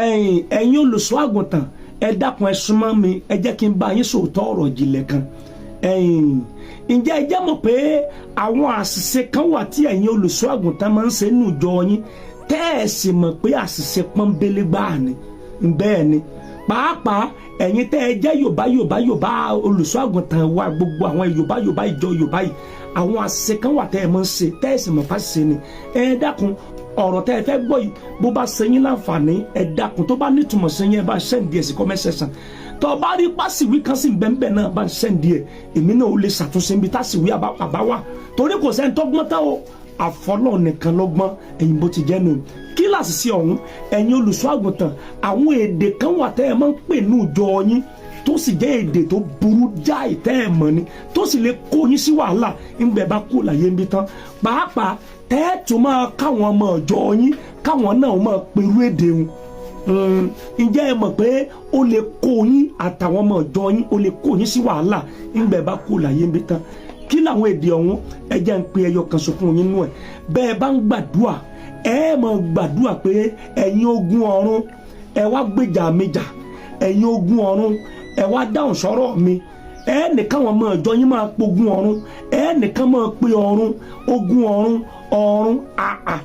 Ẹ̀yin olùṣọ́ àgùntàn, ẹ dákun, ẹ súnmọ́ mi, ẹ jẹ́ kí n bá yín sòótọ́ ọ̀rọ̀ ìjìnlẹ̀ kan. Ǹjẹ́ ẹ jẹ́ mọ̀ pé àwọn àṣìṣe kan wà tí ẹ̀yin olùṣọ́ àgùntàn máa ń ṣe nínú ìjọ yín, tẹ́ ẹ̀ sì mọ̀ pé àṣìṣe pọ́nbélé gbáà ni? Bẹ́ẹ̀ ni, pàápàá ẹ̀yin tẹ́ ẹ jẹ́ Yorùbá, Yorùbá, Yorùbá olùṣọ́ àgùntàn wa, gbogbo àwọn Yorùbá, Yorùbá, ìjọ Yorùbá yìí, àwọn àṣìṣe kan wà tẹ́ ẹ máa ń ṣe, tẹ́ ẹ sì mọ̀ fáṣìṣe ni. Ẹ dákun, ọ̀rọ̀ tẹ́ ẹ fẹ́ gbọ́ yìí, bó bá ṣe yín láǹfààní, ẹ dákun, tó bá nítumọ̀ sí yín, ẹ bá send ẹ̀ sí comment section. Tó bá rí pàṣíwí kan sí bẹ́ẹ̀ náà, bá ń send ẹ̀, èmi náà ó lè ṣàtúnṣe níbi tásìwí àbá wà, torí kò sẹ́ni tọ́gbọ́n tán o, àfọlọ́ nìkan lọ́gbọ́n. Ẹ̀yin, bó ti jẹ́ nù, kí làṣìṣe ọ̀hún? Ẹ̀yin olùṣọ́ àgùntàn, àwọn èdè kan wà tẹ́ ẹ máa ń pè ní ìjọ yín, tó sì jẹ́ èdè tó burú jáì tẹ́ ẹ mọ̀ ni, tó sì lè kó yín sí wàhálà ńgbẹ́ bá kú láyé ń bí tán. Pàápàá tẹ́ ẹ tún máa káwọn ọmọ ìjọ yín, káwọn náà máa perú èdè wọn. Ǹjẹ́ ẹ mọ̀ pé ó lè kó yín àtàwọn ọmọ ìjọ yín, ó lè kó yín sí wàhálà ńgbẹ́ bá kú láyé ń bí tán? Kí làwọn èdè ọ̀hún? Ẹ jẹ́ ń pe ẹyọ kan sọ fún yín nú ẹ̀. Bẹ́ẹ̀ bá ń gbàdúà, ẹ máa gbàdúà pé, "Ẹ̀yin ogun ọ̀run, ẹ wá gbèjà mi jà. Ẹ̀yin ogun ọ̀run, ẹ wá dáhùn sọ̀rọ̀ mi." Ẹ nìkan, wọn máa jọ yín máa pogun ọ̀run, ẹ nìkan máa pe ọ̀run, ogun ọ̀run, ọ̀run àà.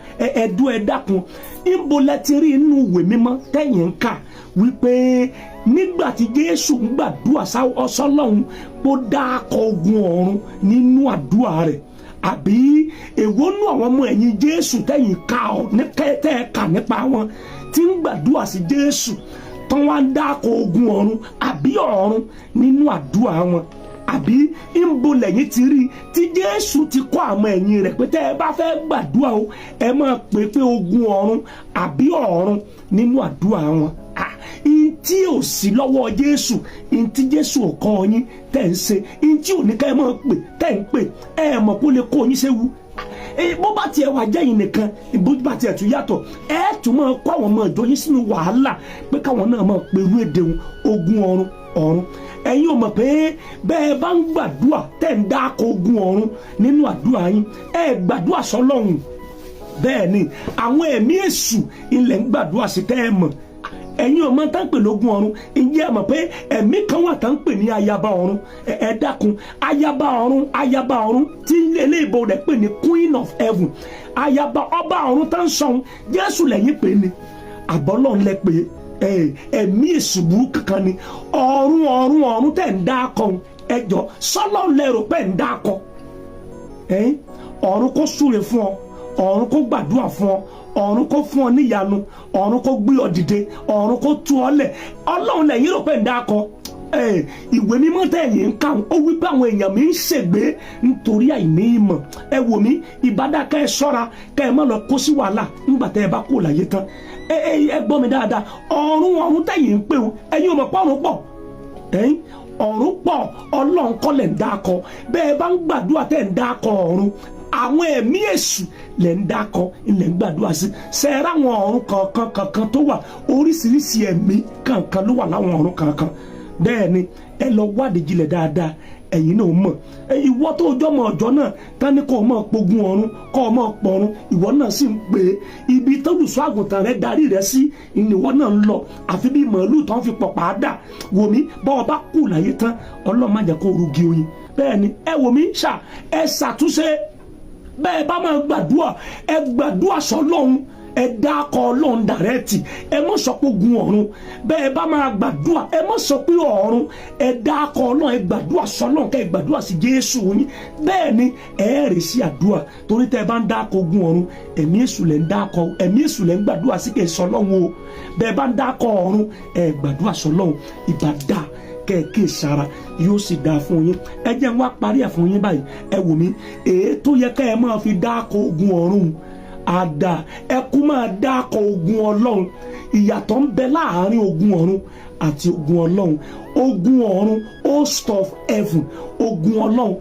Ẹdú, ẹ dákun, níbo lẹ ti rí inú ìwé mímọ́ tẹ̀yìn ń kà wípé nígbà tí Jésù ń gbàdúrà sọ́lọ́hun, kó dákọ̀ ogun ọ̀run nínú àdúrà rẹ̀? Àbí èwo nú àwọn ọmọ ẹ̀yìn Jésù tẹ̀yìn ká ọ tẹ́ ẹ kà nípa wọn tí ń gbàdúrà sí Jésù, tán wá ń dákọ̀ ogun ọ̀run àbí ọ̀run nínú àdúrà wọn? Àbí ńbo lẹ́yìn ti rí tí Jésù ti kọ́ àwọn ẹ̀yìn rẹ̀ pé tẹ́ ẹ bá fẹ́ gbàdúrà o, ẹ máa pè pé ogun ọ̀run àbí ọ̀run nínú àdúrà wọn? Ntí ò sí lọ́wọ́ Jésù, ntí Jésù ò kọ́ yín tẹ́ ń ṣe, ntí ò ní ká ẹ máa pè tẹ́ ń pè, ẹ mọ̀ kó lè kó yín séwu. Bó bá tiẹ̀ wá jẹ́ yín nìkan, bó bá tiẹ̀ tún yàtọ̀, ẹ tún máa kó àwọn ọmọ ìjọ yín sínú wàhálà pé káwọn náà máa perú èdè ogun ọ̀run, ọ̀run. Ẹ̀yin ò mọ̀ pé bẹ́ẹ̀ bá ń gbàdúrà, tẹ́ ń dákọ̀ ogun ọ̀run nínú àdúrà yín, ẹ gbàdúrà sọ́lọ́run. Bẹ́ẹ̀ ni, àwọn ẹ̀mí èṣù ilẹ̀ ń gbàdúrà sí tẹ́ ẹ mọ̀. Ẹ̀yin ò mọ̀ tá ń pè lógun ọ̀run. Ǹjẹ́ ẹ mọ̀ pé ẹ̀mí kan wà tá ń pè ní ayaba ọ̀run? Ẹ dákun, ayaba ọ̀run, ayaba ọ̀run tí eléyìíbo rẹ̀ pè ní Queen of Heaven, ayaba ọba ọ̀run tá ń sọ̀hún, Jésù lẹ́yìn pè ní àbọ́lọ́ ńlẹ̀ pé ẹ̀mí èṣù burúkú kankan ni. Ọ̀run, ọ̀run, ọ̀run tẹ̀ ń dá akọ ẹjọ́ sọ́lọ́ lẹ́rọ pé ń dá akọ. Ọ̀run kó súre fún ọ, ọ̀run kó gbàdúrà fún ọ, ọ̀run kó fún ọ níyanu, ọ̀run kó gbé ọ dìde, ọ̀run kó tú ọ lẹ̀, Ọlọ́run lẹ́yìn rò pé ń dákọ. Ìwé mímọ́ tẹ̀yìn ń kà, ó wí pé àwọn èèyàn mi ń ṣègbé nítorí àìní ìmọ̀. Ẹ wò mí, ìbádá kẹ́ ẹ ṣọ́ra, kẹ́ ẹ má lọ kó sí wàhálà nígbà tẹ́ ẹ bá kú láyé tán. Ẹ ẹ ẹ gbọ́ mi dáadáa, ọ̀run, ọ̀run tẹ̀yìn ń pè ó, ẹ̀yin ò mọ̀ pé ọ̀run pọ̀. Ẹ̀yin, ọ̀run pọ̀, Ọlọ́run kọ́ lẹ̀ ń dákọ. Bẹ́ẹ̀ bá ń gbàdúrà tẹ̀ ń dákọ ọ̀run, àwọn ẹ̀mí èṣù lẹ̀ ń dákọ, ilẹ̀ ń gbàdúrà sí. Sẹ́ẹ̀rẹ́ àwọn ọ̀run kankan kankan tó wà, oríṣiríṣi ẹ̀mí kankan ló wà láwọn ọ̀run kankan. Bẹ́ẹ̀ ni, ẹ lọ wádìí jinlẹ̀ dáadáa, ẹ̀yin náà mọ̀. Ìwọ tó jọmọ ọjọ́ náà tán ní kó o máa pogun ọ̀run, kó o máa pọ̀run, ìwọ náà sì ń pè é. Ibi tólùṣọ́ àgùntàn rẹ darí rẹ sí, ìníwọ náà ń lọ, àfi bí màálù tán fi pọ̀ pàá dà. Wò mí, bá ọ bá kú láyé tán, Ọlọ́run má jẹ́ kó rugi oyin. Bẹ́ẹ̀ ni, ẹ wò mí ṣá, ẹ ṣàtúnṣe. Bẹ́ẹ̀ bá máa gbàdúrà, ẹ gbàdúrà sọ́lọ́run, ẹ dákọ Ọlọ́run direct, ẹ má sọ pé ogun ọ̀run. Bẹ́ẹ̀ bá máa gbàdúrà, ẹ má sọ pé ọ̀run, ẹ dákọ Ọlọ́run, ẹ gbàdúrà sọ́lọ́run, kẹ́ ẹ gbàdúrà sí Jésù yín. Bẹ́ẹ̀ ni, ẹ rè sí àdúrà, torí tẹ́ ẹ bá ń dákọ ogun ọ̀run, ẹ̀mí èṣù lẹ̀ ń dákọ, ẹ̀mí èṣù lẹ̀ ń gbàdúrà sí, kẹ́ ẹ sọlọ́run o. Bẹ́ẹ̀ bá ń dákọ ọ̀run, ẹ gbàdúrà sọ́lọ́run. Ìbá dáa kẹ́ẹ̀kẹ́ sara, yóò sì dáa fún yín. Ẹ jẹ́ n wá parí ẹ̀ fún yín báyìí. Ẹ wò mí, èyí tó yẹ kẹ́ ẹ máa fi dákọ̀ ogun ọ̀run àdá, ẹ kú máa dákọ̀ ogun Ọlọ́run. Ìyàtọ̀ ń bẹ láàárín ogun ọ̀run àti ogun Ọlọ́run. Ogun ọ̀run, host of heaven; ogun Ọlọ́run,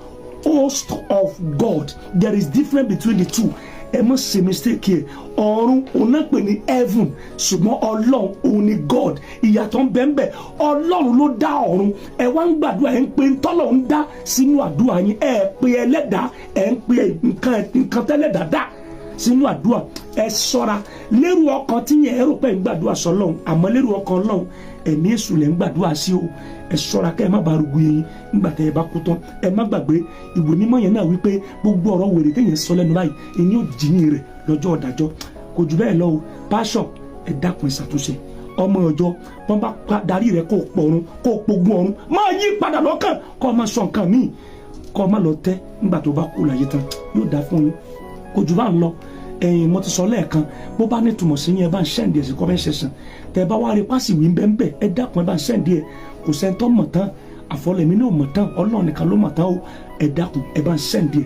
host of God. There is difference between the two. Ẹ má ṣe mistake yẹ. Ọ̀run òun náà pè ní heaven, ṣùgbọ́n Ọlọ́run òun ni God. Ìyàtọ̀ ń bẹ ń bẹ. Ọlọ́run ló dá ọ̀run. Ẹ wá ń gbàdúrà, ẹ ń pe ntọ́lọ̀ ń dá sínú àdúrà yín. Ẹ pe ẹlẹ́dàá, ẹ ń pe nǹkan, nǹkan tẹ́lẹ̀dàá dá. sínú àdúrà. Ẹ ṣọ́ra lérò ọkàn tí yẹn ẹ rò pé ń gbàdúrà sọ́lọ́run, àmọ́ lérò ọkàn Ọlọ́run, ẹ̀mí èṣù lẹ̀ ń gbàdúrà sí o. Ẹ ṣọ́ra kẹ́ ẹ má bàa rúgbó yín nígbà tẹ́ ẹ bá kú tán. Ẹ má gbàgbé ìwé mímọ́ yẹn náà wípé gbogbo ọ̀rọ̀ wèrè téèyàn sọ lẹ́nu báyìí, ìní ò jìyìn rẹ̀ lọ́jọ́ ọ̀dàjọ́. Kò jù bẹ́ẹ̀ lọ o. Pásọ̀, ẹ dákun, ẹ ṣàtúnṣe. Ọmọ ọjọ́ wọn bá darí rẹ kó pọ̀run, kó pogun ọ̀run, máa yí padà lọ́kàn, kó máa sọ nǹkan míì, kó má lọ tẹ́ nígbà tó bá kú láyé tán. Yóò dá fún yín. Kò jù bá ń lọ. Ẹ̀yin, mo ti sọ lẹ́ẹ̀kan, bó bá nítumọ̀ sí yẹn, ẹ bá ń send ẹ̀ sí comment section. Tẹ́ bá wá rí pásì wí bẹ́ẹ̀, ẹ dákun, ẹ bá ń send ẹ̀. Kò sẹ́ńtọ́ mọ̀ tán, àfọlẹ́mí náà mọ̀ tán, Ọlọ́run nìkan ló mọ̀ tán o. Ẹ dákun, ẹ bá ń send ẹ̀.